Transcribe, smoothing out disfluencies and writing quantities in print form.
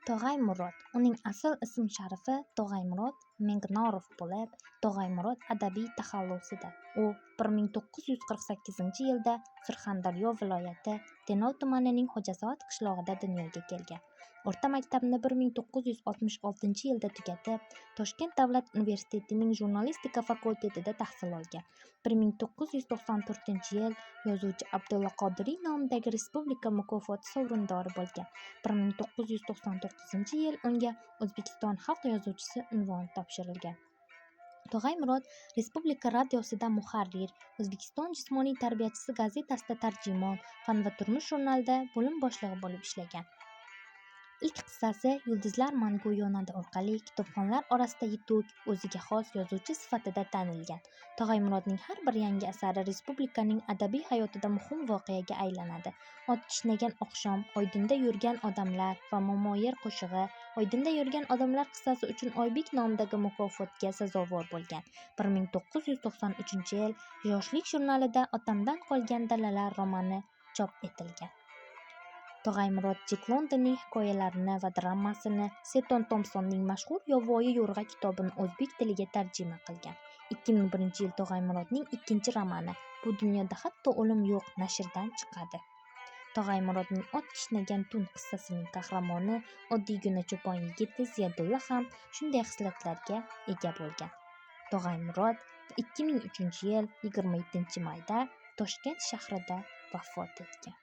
Tog'ay Murod. Uning asl ism-sharifi Tog'ay Murod Mingnorov bo'lib, Tog'ay Murod adabiy taxallusidir. U 1948-yilda Surxondaryo viloyati Denov tumanining Xo'jasoat qishlog'ida dunyoga kelgan. O'rta maktabni 1966-yilda tugatib, Toshkent davlat universitetining jurnalistika fakultetida tahsil olgan. 1994-yil yozuvchi Abdulla Qodiriy nomidagi respublika mukofoti sovrindori bo'lgan. 1999-yil unga O'zbekiston xalq yozuvchisi unvoni topshirilgan. Tog'ay Murod Respublika radiosida muharrir, O'zbekiston jismoniy tarbiyachisi gazetasida tarjimon, Fan va turmush jurnalida bo'lim boshlig'i bo'lib ishlagan. Ilk qissasi "Yulduzlar mangu yonadi" orqali kitobxonlar orasida yetuk, o'ziga xos yozuvchi sifatida tanilgan. Tog'ay Murodning har bir yangi asari respublikaning adabiy hayotida muhim voqeaga aylanadi. "Ot kishnagan oqshom", "Oydinda yurgan odamlar" va "Momo Yer qo'shig'i", "Oydinda yurgan odamlar" qissasi uchun Oybek nomidagi mukofotga sazovor bo'lgan. 1993-yil "Yoshlik" jurnalida "Otamdan qolgan dalalar" romani chop etilgan. Tog'ay Murod Jek Londonning hikoyalarini va dramasini, Seton Tompsonning mashhur "Yovvoyi yo'rg'a" kitobini o'zbek tiliga tarjima qilgan. 2001-yil Tog'ay Murodning ikkinchi romani "Bu dunyoda hatto o'lim yo'q" nashrdan chiqadi. Tog'ay Murodning "Ot kishnagan tun" qissasining qahramoni oddiygina cho'pon yigiti Ziyodulla ham shunday xislatlarga ega bo'lgan. Tog'ay Murod 2003-yil 27-mayda Toshkent shahrida vafot etgan.